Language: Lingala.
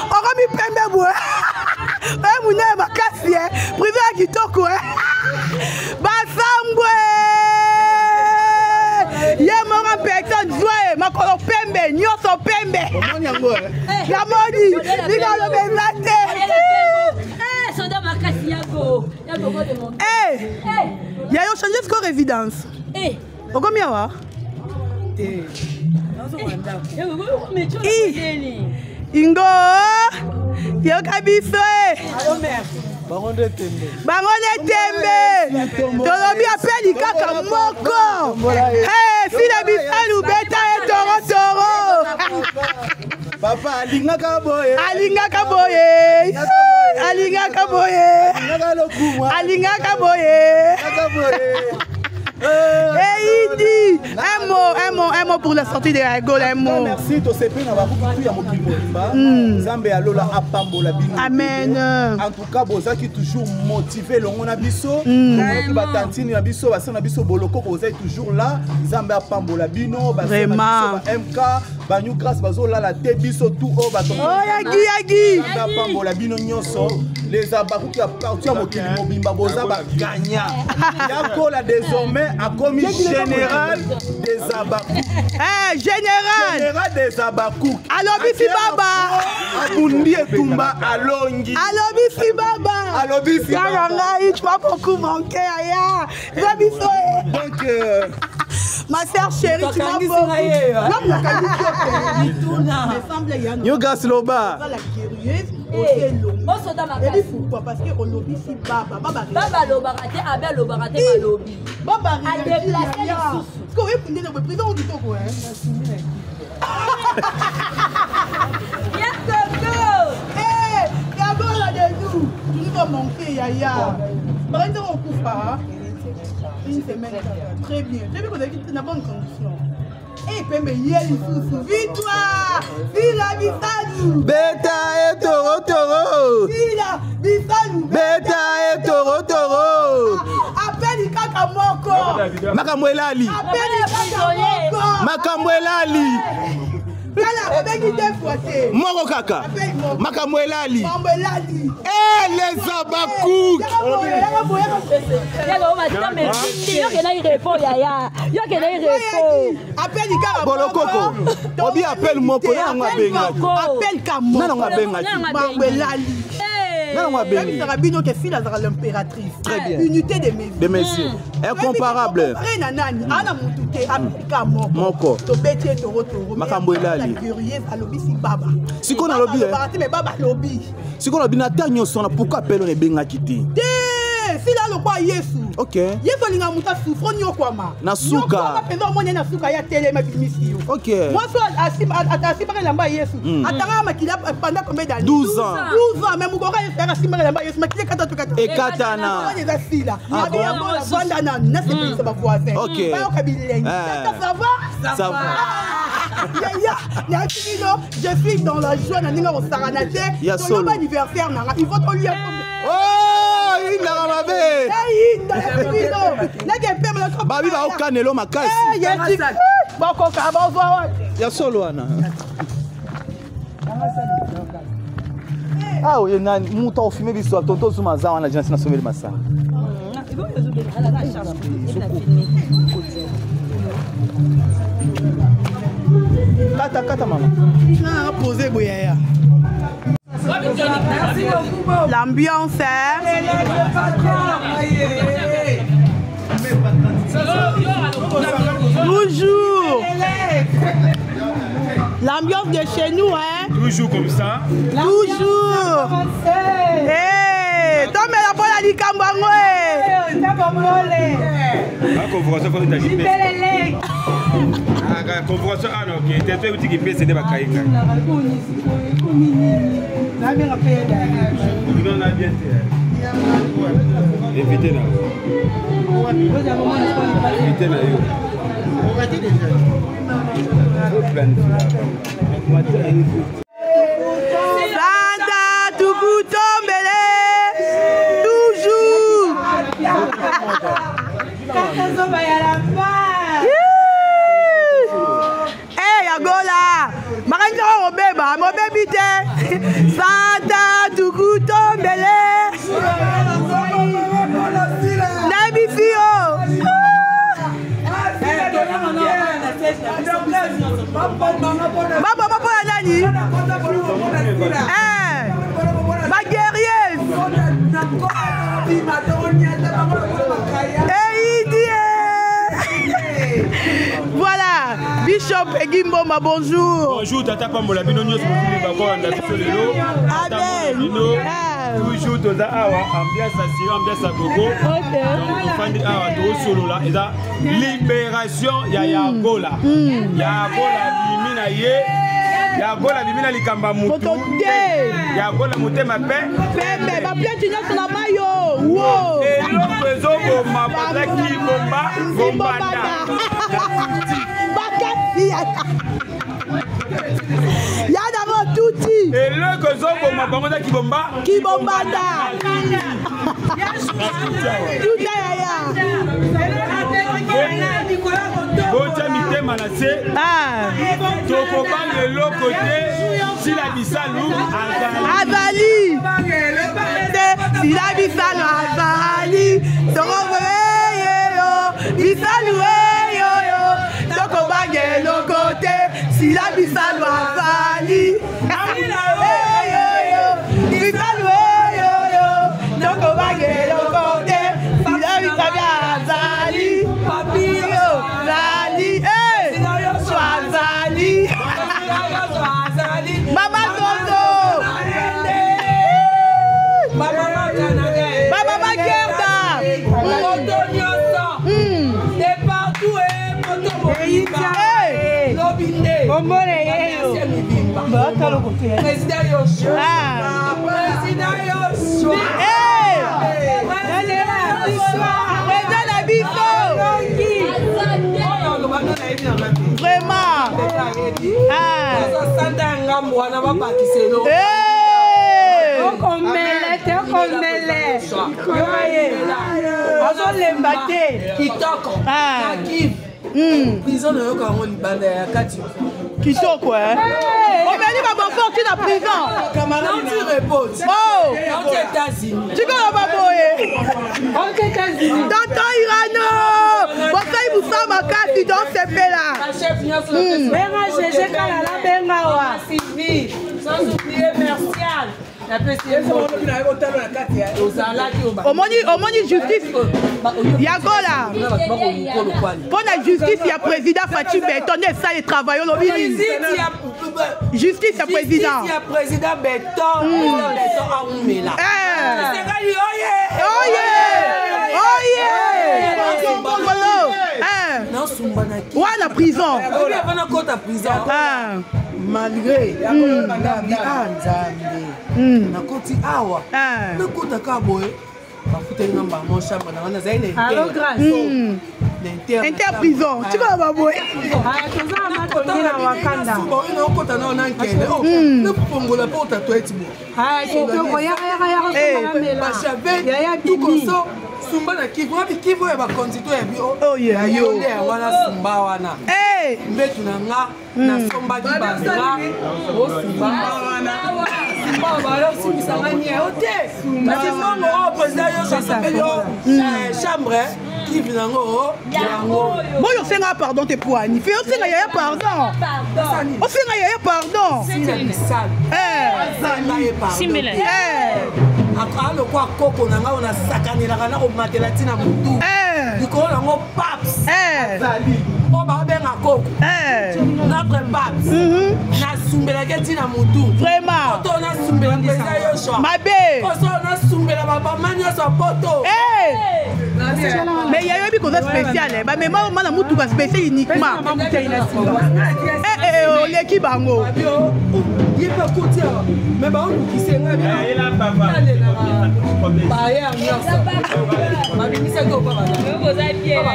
Okomi pembe boye. Oye munene makasi eh. Privé ya kitoko eh. Basambwe. Ye moko personne zwa ye makolo pembe nyonso pembe. Omoni yango eh. Namoni likalo eza te. Eh, soda makasi yako. Eh! Ya yo changer sikoyo résidence. Eh. Okomi awa? Te. Ingo! Yoka biso e! Bango nde tembe. Bango nde tembe. Tolobi apeli kaka moko. Hey, fila bisalu beta ye toro toro. Papa alingaka boye. Alingaka boye. Alingaka boye. Alingaka boye. Alingaka boye. Eyindi, un mot, un mot, un mot pour la sortie de la Gola, un mot. Merci, tosepeli na bakutu ya mokili mobimba. Nzambe ya lola apambola bino. Amen. En tout cas, bozaki toujours motivé longo na biso. Tomonaki ba tantine na biso, ba na biso boloko bozaki toujours là. Nzambe apambola bino, ba na biso ba MK, ba New Grace bazolala te biso tout oyo bato. Oh yagi yagi. Nzambe apambola bino nyonso. Les abakuki ya partout ya mokili mobimba boza ba gagnant. Yakola désormais akomi général des abakuki. Eh général. Général des abakuki. Alobisi baba. Abundi etumba alongi. Alobisi baba. Alobisi baba. Ngai, tu m'as beaucoup manqué aya. Eza biso eh. Donc Ma sœur chérie, tu m'as beaucoup. Yo gas loba. La curieuse. Ebi pourquoi parce que olobisi baba baba baba alobaka te abe alobaka te balobi baba adeplace lisusu sikoyo oyebi ndenge boye prison kitoko ya koko yabola de nous tu nous as manqué yaya bakanisi okufa une semaine très bien très bien kozalaki na bonne condition Eh, pembe ye lisusu victoire sila bisalu beta e toro toro sila bisalu beta e toro toro apeli kaka moko makambo elali apeli kaka moko makambo elali tala obengi deux fois te moko kaka makambo elali makambo elali Eh, les abakouk bolokoko obi appel moko na yango abengaki appel ka moko na yango abengaki makambo elali na yango abengi yebisaka bino ke file azalaka l'impératrice Très bien. Unité de mesure. De mesure. Incomparable. Comparé na nani ana mutu te apika moko. Moko. Tobeti ye toro toro. Makambo elali. Curieuse alobisi baba. Sikoyo nalobi, eh. Baba te mais baba alobi. Sikoyo nalobi na ta nyonso wana pourquoi appel wana ebengaki te? Te sila lokwa Yesu. Ok. Yesu alinga moto asufre onyokwama. Na suka. Nyokwama mpenza omoni ye na suka ye atelema abimisi yo. Ok. Mwasi oyo asimbaka elamba ya Yesu. Atangaka makila pendant combien d'années? 12 ans. 12 ans mais mokoko Yesu ayaka asimbaka elamba ya Yesu makila ekata to kata. Ekatana. Wana eza sila. Ah Abi bon? yango navanda nanu nasepelisa ba voisin. Ok. Bayoka bilengi. Eh. Tata ça va? Ça va. Yaya, nayaki bino, je suis dans la joie na ndenge kosakana te. Ya solo. Toloba anniversaire na nga. Il faut tolia. Oh, indaka mabe. Eyinda yaki bino. Nake pembe na Babi baokanelo makasi. Eh, yeti. Bakoka bazwa wapi? Ya solo wana. Ah, oye nani mutu aofime biso tonto zuma aza wana jina sina someli masanga. Kata kata mama. Ah, posé boyaya. L'ambiance, hein? Toujours. L'ambiance de chez nous, hein? Toujours comme ça. Toujours. Hey, tomela mpo na likambo yango e. Convocation faut que Ah, convocation ah non, ok. T'es toi qui pèse nde bakai ngai. Non, na bien te. Invité na. Invité na yo. Santa tukutombele toujours. Eh, ya gola makanisi kaka kobeba mobebi te santa tukutombele nayebisi yo. Baboma mpona nani? Baguerriers eyidie. Voilà, Bishop Peggy Mboma, bonjour. Bonjour tata, pambola bino nyonso bozali bakolanda biso lelo. Amen. Bino toujours toza awa, ambiance assurée, ambiance ya gogo. Donc tofandi awa, tozosolola, eza libération ya Yagola. Yagola abimi na ye, Yagola abimi na likambo ya mutu moto te. Yagola motema pe pembe, baplainte nyonso na mayo wo. Eloko ezoboma bazaki bomba bombanda. Bakati ya nango tuti. Eloko ezoboma bango eza kibomba. Kibombanda tuta yaya. Botya mitema na se. Tokobanga eloko te, Sila Bisalu azali te, Sila Bisalu azali, tokoyeyo Bisalu eyoyo, tokobanga eloko te, Sila Bisalu azali eyoyo, Bisalu eyoyo, tokobanga eloko te, Sila Bisalu azali, yo azali, so azali. Mama Zozo, Mama Gerda. Hey. Président Yoshua. Président Yoshua. Hey. Président na biso. Vraiment. Santa ya ngambo wana babakiselo. Hey. Okomele te, okomele yoka ye azolemba te. Kitoko na Kive, prison nayoka yango libanda ya kati. Kitoko, eh? Omeli babonfort ti na prison. Nauti repos. Oh. Nauti États-Unis. Tikoloba boye. Oke États-Unis. Tonton Irano, bosali mosala makasi, tosepela. Bachef nyonso. Benga GG Kalala, benga wa. Sylvie, sans oublier Mercial, napesi ye ozalaki. Omoni, omoni justice ya Gola mpo na justice ya président Fatshi Béton nde esali travail. Olobi nini? Justice ya président. Ya président Béton, président Béton aumela. Esengali oye. Oye oye ngolo. Nasumba na wana prison. Oyebi, avant nakota prison, malgré nabi a Nzambe, nakoti awa, nakota kaka boye, bafuteli nga mbamo chambre na nga, nazali na Allo Grâce. na inter prison, tikala baboye. Toza na matongi na Wakanda. Oyo naokota nao na nkele napongola mpo ota toilette bo. Kitoko, yaka yaka yaka somba bachave yaya bimi. Tukoso sumba na Kivu, wapi Kivu oyo bakonzi to ya bio. Oh, yeah, yo. Nde yango wana, sumba wana. Mbetu na nga nasombaki bandra, osumba simba balosimbisanga nie o te, kasi mbongo oyo président nyonso asopeli o chambre Kivu nango yango. Boyo osenga pardon te poani fe, osenga yaya pardon, osenga yaya pardon. Alokwa koko na ngai oyo nasakanelaka na komatela ntina motu likolo nango, paps oyo babenga koko, notre paps, nasumbelaki ntina motu. Vraiment. Poto nasumbela président Yoshua. Mabe. Poso nasumbela babama nyonso ya poto. Mais yayobi koza spécial, bamema oma na mutuka spécial uniquement, oleki bango. Ye mpe akoti awa, me baolukise ngai barrière nyonso babimisaki opa.